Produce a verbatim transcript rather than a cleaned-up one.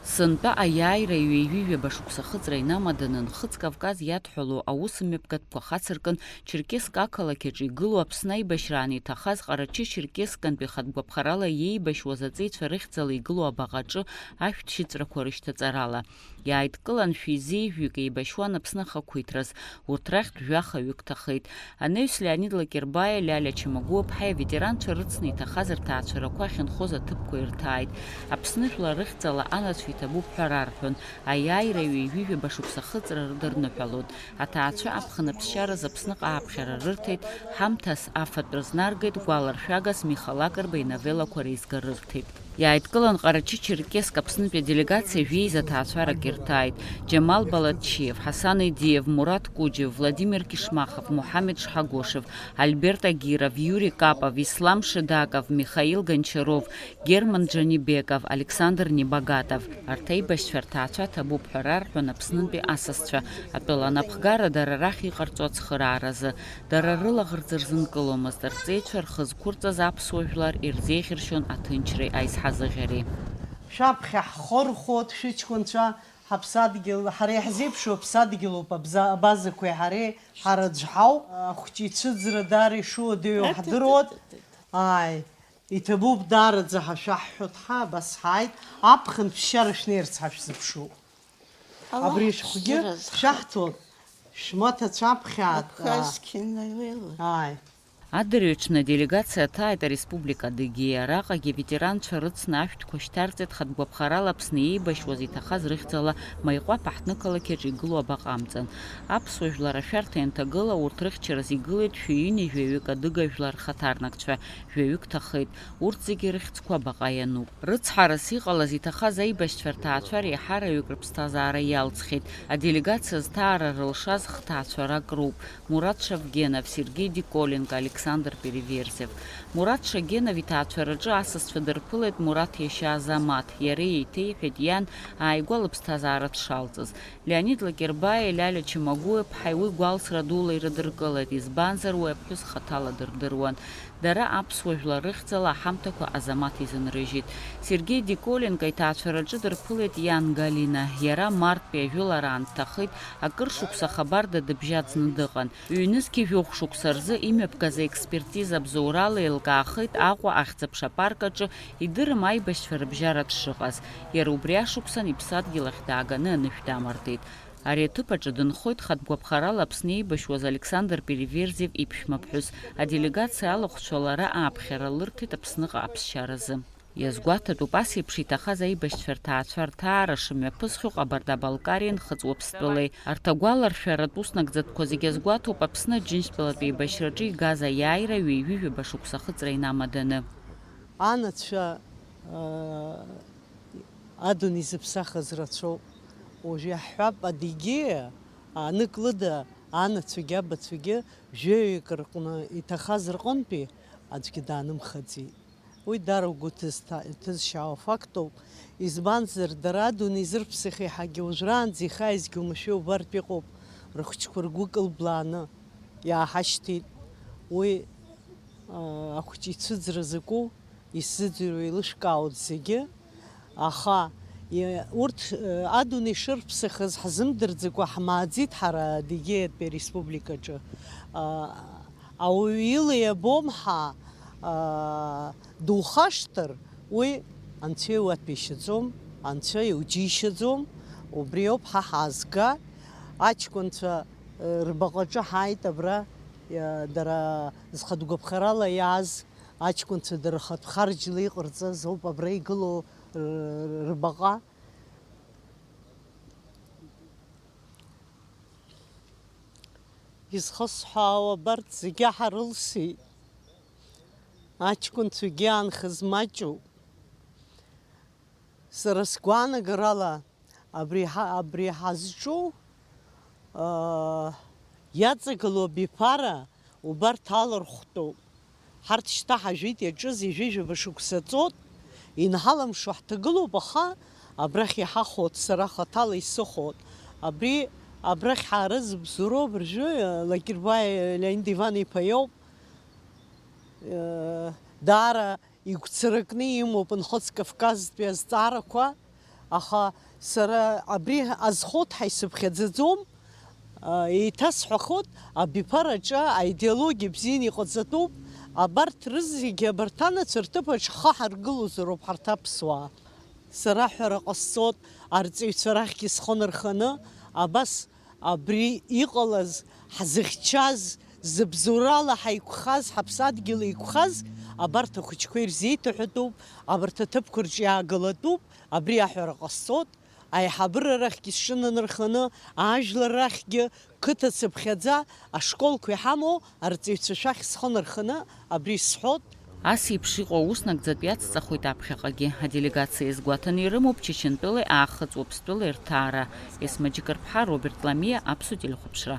Сынтәа аиааира ҩеижәижәаба шықәса ахыҵра инамаданы Нхыҵ Кавказ иадҳәалоу аусмҩаԥгатәқәа хацыркын, Черкесск ақалақь аҿы игылоу Аԥсны аибашьраан иҭахаз Ҟарачы-Черкессктәи хатә гәаԥхарала иеибашьуаз аҵеицәа рыхьӡала игылоу абаҟаҿы ашәҭшьыҵәрақәа рышьҭаҵарала. Иааидкылан шәи зеижәҩык еибашьуан Аԥсны ахақәиҭраз, урҭ рахьтә жәаха-ҩык ҭахеит. Анаҩс Леонид Лакербаиа, Лиалиа Чамагәуаԥҳаи аветеранцәа рыцны иҭахаз рҭаацәарақәа ахьынхоз аҭыԥқәа ирҭааит. Аԥсны жәлар рыхьӡала анацәа иҭабуп ҳәа рарҳәон, аиааира ҩеижәижәаба шықәса ахыҵра рыдырныҳәалон. Аҭаацәа аԥхын аԥсшьараз Аԥсныҟа ааԥхьара рырҭеит, ҳамҭас афатә рызнаргеит, гәаларшәагас Миха Лакрба иновеллақәа реизга рырҭеит. Иааидкылан Ҟарачы-Черкесск Аԥснытәи аделегациа жәеиза ҭаацәарак ирҭааит. Џьамал Баладчиев, Ҳасан Едиев, Мураҭ Куџьев, Владимир Кишмахов, Мухаммед Шҳагошев, Альберт Агиров, Иури Капов, Ислам Шедаков, Михаил Гончаров, Герман Џанибеков, Александр Небогатов. Арҭ аибашьцәа рҭаацәа ҭабуп ҳәа рарҳәон Аԥснынтәи асасцәа, атәыла анапхгара дара рахь иҟарҵо ацхырааразы. Дара рылаӷырӡ рзынкыломызт, рҵеицәа рхы зқәырҵаз аԥсуа жәлар ирзеиӷьыршьон аҭынчреи аизҳазыӷьареи. Шәаԥхьа ҳхырхәоит, шәыҷкәынцәа, ҳаԥсадгьыл, ҳара иаҳзеиԥшу аԥсадгьылуп, абза-, абазақәеи ҳареи ҳараӡә ҳауп. Ахәҷы ицәыӡра даара ишуадаҩу ҳдыруеит. Ааи, иҭабуп даараӡа ҳәа шәаҳҳәоит, ҳа, абас ҳааит, аԥхын ԥсшьара шәнеирц ҳәа шәзыԥшуп. Аллаҳ Абри шәҟәгьы ԥсшьара зхы- шәаҳҭон, шәмаҭацәа аԥхьаат, аа. Абхазқьа инауеилоит. Ааи. Адырҩаҽны аделегациа ҭааит ареспублика Адыгеиа. Араҟагьы аветеранцәа рыцны ашәҭқәа шьҭарҵеит, хатә гәаԥхарала Аԥсны иеибашьуаз иҭахаз рыхьӡала Маиҟәаԥ аҳҭнықалақь аҿы игылоу абаҟа амҵан. Аԥсуа жәлар ашәарҭа ианҭагыла, урҭ рыхьчараз игылеит шәи ҩынҩажәаҩык адыга жәлар рхаҭарнакцәа, жәаҩык ҭахеит. Урҭ зегьы рыхьӡқәа абаҟа иануп. Рыцҳарас иҟалаз иҭахаз аибашьцәа рҭаацәа реиҳараҩык рыԥсҭазаара иалҵхьеит. Аделегациа зҭаара рылшаз хҭаацәарак роуп: Мурат Шавгенов, Сергеи Диколенко, Александр Переверзев. Мурат Шагенов иҭаацәараҿы асасцәа дырԥылеит Мураҭ иашьа Азамаҭ. Иара еиҭеиҳәеит иан ааигәа лыԥсҭазаара дшалҵыз. Леонид Лакербаиа, Лиалиа Чамагәуаԥҳаи уи гәалсра дула ирыдыркылеит, избанзар, уи аԥҳәыс хаҭала дырдыруан. Дара аԥсуа жәлар рыхьӡала аҳамҭақәа Азамаҭ изынрыжьит. Сергеи Диколенко иҭаацәараҿы дырԥылеит иан Галина. Иара мартәи ажәылараан дҭахеит, акыр шықәса хабарда дыбжьаӡны дыҟан. Ҩнызқьи жәохә шықәса рзы имҩаԥгаз аекспертиза абзоурала еилкаахеит Аҟәа ахьӡ-аԥша апарк аҿы идырым аибашьцәа рыбжьара дшыҟаз. Иара убри ашықәсан иԥсадгьыл ахь дааганы анышә дамардеит. Ари аҭыԥ аҿы дынхоит хатә гәаԥхарала Аԥсны еибашьуаз Александр Переверзев иԥшәма ԥҳәыс. Аделегациа алахәцәа лара ааԥхьара лырҭеит Аԥсныҟа аԥсшьаразы. Иазгәаҭатәуп, ас еиԥш иҭахаз аибашьцәа рҭаацәа рҭаара шымҩаԥысхьоу Ҟабарда-Балкариа Нхыҵ Уаԥстәылеи. Арҭ агәаларшәаратә уснагӡатәқәа зегьы азгәаҭоуп Аԥсны Аџьынџьтәылатә еибашьраҿы игаз аиааира ҩеижәижәаба шықәса ахыҵра инамаданы. Анацәа, аа, адунеи зыԥсахыз рацәоуп. Уажә иаҳҳәап, Адыгеиа, анык лыда, анацәагьы абацәагьы жәаҩык рҟны иҭахаз рҟынтәи аӡәгьы даанымхаӡеит. Уи даара угәы ҭызҭа-, ҭызшьаауа фактоуп. Избанзар, дара адунеи зырԥсахьоу еиҳагьы уажәраанӡа ихы-ааизгьы оумашәа иубартә иҟоуп, рыхәыҷқәа ргәы кылблааны иааҳашьҭит. Уи, а, ахәыҷы ицәыӡра закәу исзыӡырҩуа еилышәкаауеит зегьы, аха, и-, урҭ, э, адунеи шырԥсахыз ҳзымдырӡакәа ҳмааӡеит ҳара Адыгеиатәи ареспубликаҿы. А, ауаҩы ила иабом ҳа, а, духашҭыр, уи Анцәа иуаҭәеишьаӡом, Анцәа иуџьеишьаӡом, убри ауп ҳа ҳаазга. Аҷкәынцәа, э, рбаҟаҿы ҳааит абра, э, дара зхатә гәаԥхарала иааз аҷкәынцәа дара рхатә харџьла иҟарҵаз ауп абра игылоу р-, рбаҟа. Изхысҳәаауа абарҭ зегьы ҳарылсит. Аҷкәынцәагьы аанхаз маҷуп. Сара сгәаанагарала, абри ҳа-, абри ҳазҿу, аа, иаҵагылоу абиԥара убарҭ алархәтәуп. Ҳарҭ шьҭа ҳажәит иаҿыз ҩажәижәаба шықәса ҵуеит, инҳалымшо ҳҭагылоуп, аха абрахь иҳахәоит, сара хаҭала исыхәоит. Абри абрахь ҳаарызбзоуроу абыржәы, Лакербаиа Леонид Иван-иԥа иоуп. Даара игәцаракны имоуп Нхыҵ Кавказтәи азҵаарақәа. Аха сара абри азхоит ҳәа исыԥхьаӡаӡом. Еиҭасҳәахоит, абиԥараҿы аидеологиа бзианы иҟаҵатәуп. Абарҭ рызегьы, абарҭ анацәа рҭыԥаҿ ҳхы ҳаргылозароуп ҳарҭ аԥсуаа. Сара аҳәара ҟасҵоит, арҵаҩцәа рахьгьы схы нырханы, абас абри иҟалаз, ҳзыхьчаз, зыбзоурала ҳаиқәхаз, ҳаԥсадгьыл еиқәхаз, абарҭ ахәыҷқәа ирзеиҭаҳәатәуп, абарҭ аҭыԥқәа рҿы иаагалатәуп, абри аҳәара ҟасҵоит, аиҳабыра рахьгьы сҿынанарханы, ажәлар рахьгьы, қыҭа цыԥхьаӡа, ашколқәа иҳамоу арҵаҩцәа шәахь схы нарханы абри сҳәоит. Ас еиԥш иҟоу аус нагӡатәи иацҵахоит аԥхьаҟагьы. Аделегациа иазгәаҭаны ирымоуп Чачынтәылеи Аахыҵ Уаԥстәылеи рҭаара. Есма Џьыкырԥҳа, Роберт Ламиа, Аԥсуа телехәаԥшра.